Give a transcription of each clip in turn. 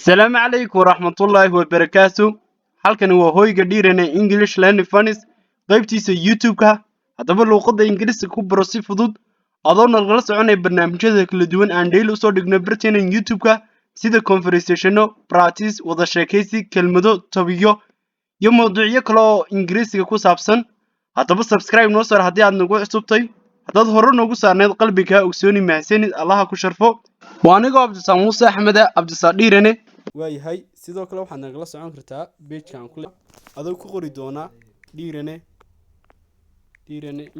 Asalaamu calaykum waraxmatullaahi wabarakaatu. Halkani waa hoyga Dhiirane English Learning Funnies, qaybtiisa YouTube-ka. Haddaba luuqadda Ingiriiska ku baro si fudud adoo nagala soconaya barnaamijyada kala duwan aan daily usoo dhigno barteenan YouTube-ka, sida conversationo, practice, wada sheekaysi, kelmado, topic-yo iyo mawduucyo kale oo Ingiriisiga ku saabsan. Haddaba subscribe noo saar haddii aad nagu cusubtay. Haddaad hore noogu saarneyd, qalbigaa ogsooni. Mahadsanid, Allaha ku sharfo. Waa anigoo Cabdisaa Muuse Axmede, Cabdisaa Dhiirane. Waayahay, sidoo kale waxaad nagala socon kartaa page-ka aan kule adoo ku qori doonaa Dhiirane, Dhiirane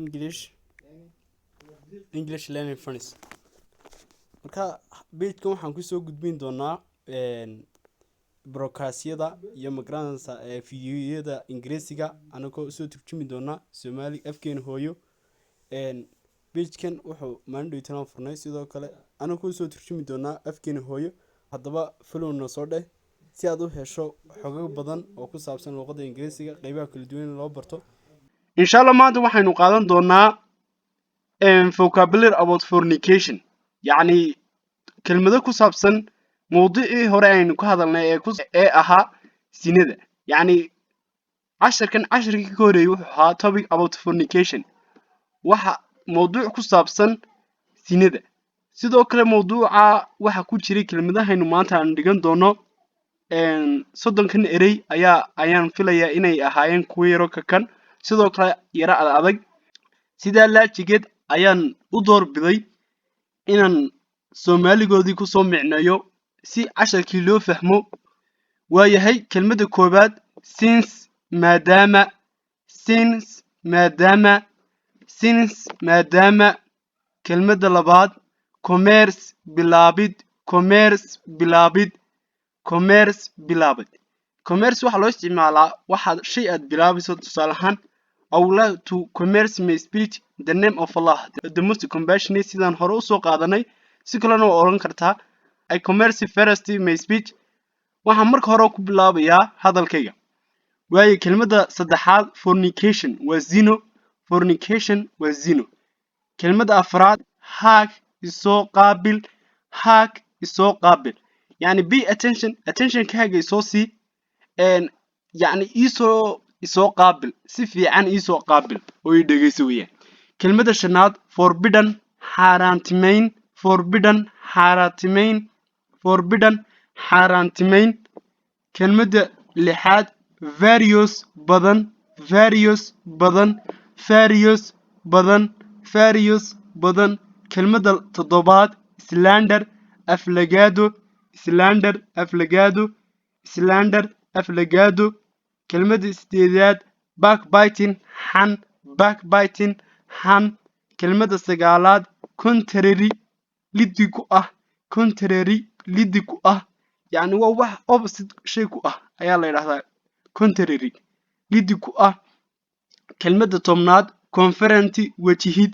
English Learning Funnies. Marka page-kan waxaan kusoo gudbin doonaa broadcast-yada iyo magaranaysa fiidiyoyada Ingiriisiga, anagoo usoo turjumi doonaa Soomaali, afkeena hooyo. Page-kan wuxuu maalin dhowtaan furnay, sidoo kale anagoo usoo turjumi doonaa afkeena hooyo. Haddaba follow noo soo dheh si aad u hesho xogo badan oo ku saabsan luuqadda Ingiriisiga, qeybaha kala duwan loo barto. Insha Allah maanta waxaynu qaadan doonaa vocabulary about fornication, yacni kelmado ku saabsan mawduucii hore aynu ka hadalnay ee ahaa sinada. Yacni casharkan, casharkii ka horeeyey wuxuu ahaa topic about fornication, waxa mawduuc ku saabsan sinada. Sidoo kale mawduuca waxa ku jiray kelmadahaynu maanta aan dhigan doono. 30-kan erey ayaan filayaa inay ahaayeen kuwo yaro kakan, sidoo kale yaro ad adag. Sidaa laajigeed ayaan u doorbiday inaan Soomaaligoodii kusoo micneeyo si casharkii loo fahmo. Waayahay, kelmadda koowaad: since, maadaama. Since, maadaama. Since, maadaama. Kelmadda labaad: commence, bilaabid. Commence, bilaabid. Commence, bilaabid. Commence waxaa loo isticmaalaa waxaad shay aad bilaabayso. Tusaale ahaan, "I would like to commence my speech in the name of Allah, the most compassionate," sidaan hore usoo qaadanay. Si kalena waa odhan kartaa: "I commence first my speech," waxaan marka hore ku bilaabayaa hadalkayga. Waayo, kelmadda saddexaad: fornication waa zino. Fornication waa zino. Kelmadda afraad: hark, isoo qaabil. Hark, isoo qaabil, yani pay attention, attentionkaaga isoo sii, yacni isoo qaabil, si fiican iisoo qaabil oo ii dhegeyso weeyaan. Kelmadda shanaad: forbidden, xaaraantimayn. Forbidden, xaaraantimayn. Forbidden, xaaraantimayn. Kelmadda lixaad: various, badan. Various, badan. Various, badan. Various, badan. Kelmadda toddobaad: slander, aflagaado. Slander, aflagaado. Slander, aflagaado. Kelmadda sideedaad: backbiting, xan. Backbiting, xan. Kelmadda sagaalaad: contrary, liddi ku ah. Contrary, liddi ku ah, yacni waa wax opposite shay ku ah ayaa la yidhahdaa contrary, liddi ku ah. Kelmadda 10aad: confront, wajihid.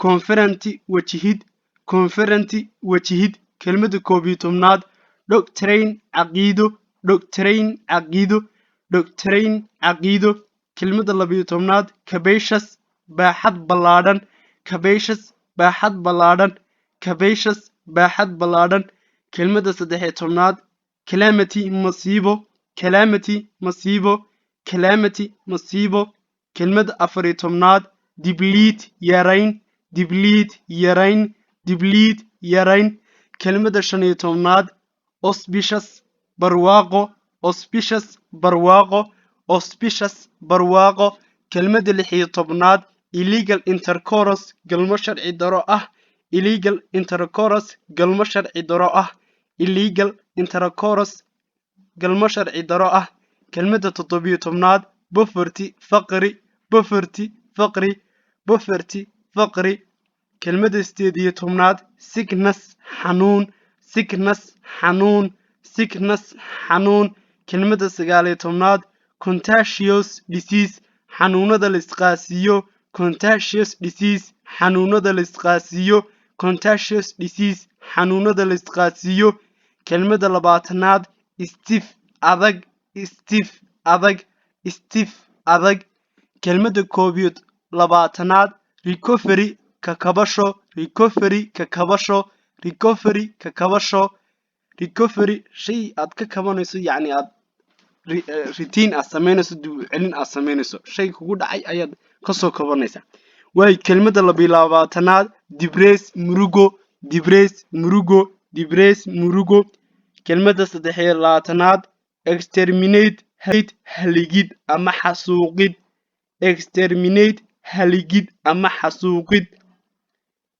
Confront, wajihid. Confront, wajihid. Kelmadda 11aad: doctrine, caqiido. Doctrine, caqiido. Doctrine, caqiido. Kelmadda 12aad: capacious, baaxad ballaadhan. Capacious, baaxad ballaadhan. Capacious, baaxad ballaadhan. Kelmadda 13aad: calamity, masiibo. Calamity, masiibo. Calamity, masiibo. Kelmadda 14aad: deplete, yarayn. Deplete, yarayn. Deplete, yarayn. Kelmadda 15aad: auspicious, barwaaqo. Auspicious, barwaaqo. Auspicious, barwaaqo. Kelmadda 16aad: illegal intercourse, galmo sharci daro ah. Illegal intercourse, galmo sharci daro ah. Illegal intercourse, galmo sharci daro ah. Kelmadda 17aad: poverty, faqri. Poverty, faqri. Poverty, faqri. Kelmadda 18aad: sickness, xanuun. Sickness, xanuun. Sickness, xanuun. Kelmadda 19aad: contagious disease, xanuunada la isqaasiiyo. Contagious disease, xanuunada la isqaasiiyo. Contagious disease, xanuunada la isqaasiiyo. Kelmadda 20aad: stiff, adag. Stiff, adag. Stiff, adag. Kelmadda 21aad: recovery, ka kabasho. Recovery, ka kabasho. Recovery, ka kabasho. Recovery, shay aad ka kabanayso, yacni aad retain aad samaynayso, dib u celin aad samaynayso, shay kugu dhacay ayaad kasoo kabanaysaa. Waay, kelmadda 22aad, depress, murugo. Depress, murugo. Depress, murugo. Kelmadda 23aad, exterminate, haligid ama xasuuqid. Exterminate, haligid ama xasuuqid.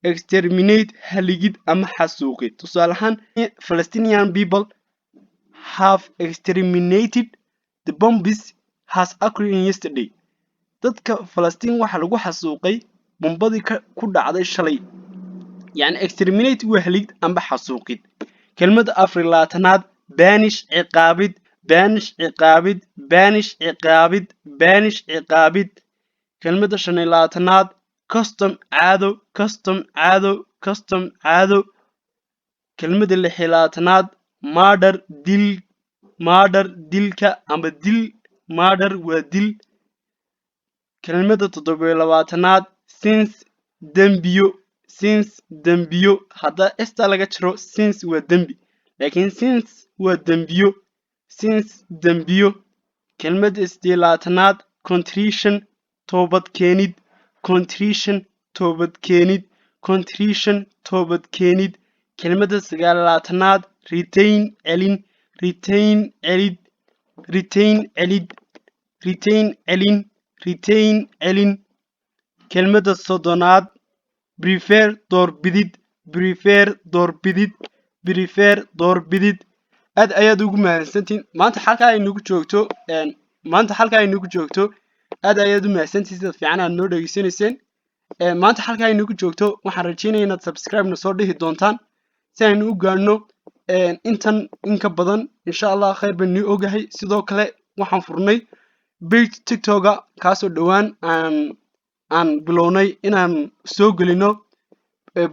Exterminate, haligid ama xasuuqid. Tusaale ahaan, "Palestinian people have exterminated the bombs has occurred in yesterday." Dadka Falastiin waxaa lagu xasuuqay bombadii ku dhacday shalay. Yacni exterminate waa haligid amba xasuuqid. Kelmadda 24aad, punish, ciqaabid. Punish, ciqaabid. Punish, ciqaabid. Punish, ciqaabid. Kelmadda 25aad, custom, caado. Custom, caado. Custom, caado. Kelmadda 26aad, murder, dil. Murder, dilka amba dil. Murder waa dil. Kelmadda 27aad, sins, dembiyo. Sins, dembiyo. Haddaa S-ta laga jiro, sins waa dembi, laakiin sins waa dembiyo. Sins, dembiyo. Kelmadda 28aad, contrition, toobad keenid. Contrition, toobad keenid. Contrition, toobad keenid. Kelmadda 29aad, retain, celin. Retain, celid. Retain, celid. Retain, celin. Retain, celin. Kelmadda 30aad, prefer, doorbidid. Prefer, doorbidid. Prefer, doorbidid. Aad ayaad ugu mahadsantihiin. Maanta halkaa ay nagu joogto. Maanta halkaa ay nagu joogto. Aad ayaad u mahadsantihiin sida fiican aad noo dhegeysanayseen. Maanta halkaa ay nagu joogto. Waxaan rajeynaya inaad subscribe na soo dhihi doontaan si aynu u gaadhno intan in ka badan, insha Allah. Khayr baan nii ogahay. Sidoo kale waxaan furnay page TikToka, kaasoo dhowaan aan bilownay inaan soo gelino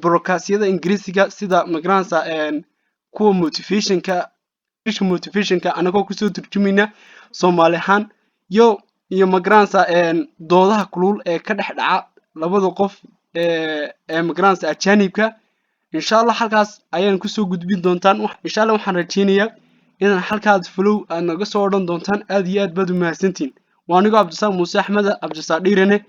broadcastyada Ingiriisiga, sida magaranaysa kuwa motivationka, anagoo kusoo turjumayna Soomaali ahaan, iyo magaranaysa doodaha kulul ee ka dhex dhaca labada qof ee magaranaysa ajaanibka. Insha Allah halkaas ayaan kusoo gudbin doontaan. Insha Allah waxaan rajeynayaa inaan halkaas follow aad naga soo odhan doontaan. Aad iyo aad baad u mahadsantihiin. Waa anigoo Cabdisaaq Muuse Axmed, Cabdisaaq Dhiirane.